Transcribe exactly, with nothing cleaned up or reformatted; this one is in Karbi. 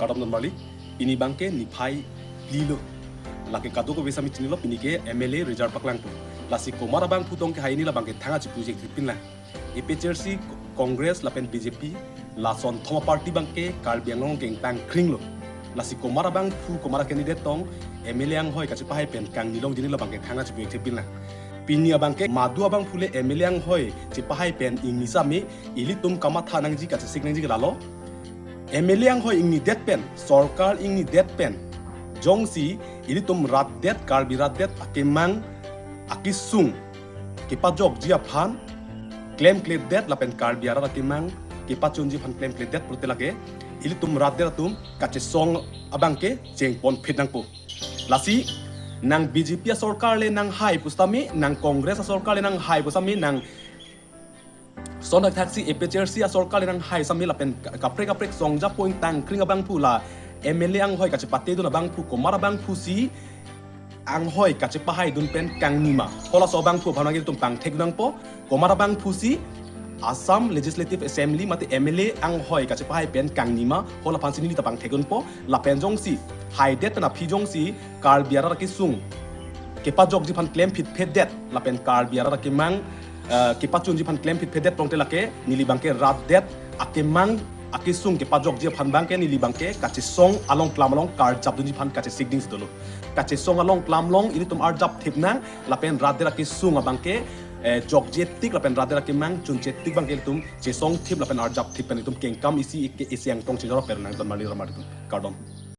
Kardom don marli, pini abangke niphai phli lo. Lake kadokave sami chinilo, pini ke M L A result paklangpo. Lasi komat abangphu tong ke hai, pini labangke thang achipu jek thipin lang. A P H L C, Congress lapen B J P, lason thom aparty abangke Karbi Anglong kengtang kring lo. Lasi komat abangphu, komat acandidate tong M L A anghoi kachepahai pen kangni longji, pini labangke thang achipu jek thipin lang. Pini abangke madu abangphu le M L A anghoi chepahai pen ingni sami, ilitum kamatha nangji, kachesik nangji ke lalo. M L A anghoi ingnidet pen, sorkar ingnidet pen jongsi ilitum rat det, Karbi rat det akemang akesung kepajokji aphan klemkledet lapen Karbi arat akemang kepachunji aphan klemkledet pulote lake ilitum rat det atum kachesong abangke chengponphit nangpo. Lasi nang B J P asorkar le nanghai pusitame, nang Congress asorkar le nanghai pusitame, nang son thakthaksi A P H L C asorkar le nanghai sami lapen ka-, kaprek kaprek song japo ingtang kring abangphu, la M L A anghoi kachepatedun abangphu, komat abangphu si anghoi kachepahaidun pen kangni ma, halaso abangphu aphan ilitum pangthekdun nangpo. Komat abangphu si Assam Legislative Assembly mate M L A anghoi kachepahai pen kangni ma, hala aphan si neli ta pangthekdunpo. Lapen jongsi haidet pen aphi jongsi Karbi arat akesung kepajokji aphan klemphitphetdet lapen Karbi arat akemang, eh, kepachunji aphan klemphitphetdet pulote lake neli abangke rat det akemang akesung kepajokji aphan abangke neli abangke kachesong along klam along karjapdunji aphan kachesik ding si dolo. Kachesong along klam along ilitum arjap thip nang lapen rat det akesung abangke, eh, jokje tik lapen rat det akemang chunche tik abangke ilitum chesong thip lapen arjap thip pen ilitum kengkam isi ke isi angtong chejor per nang don marli don marlitum. Kardom.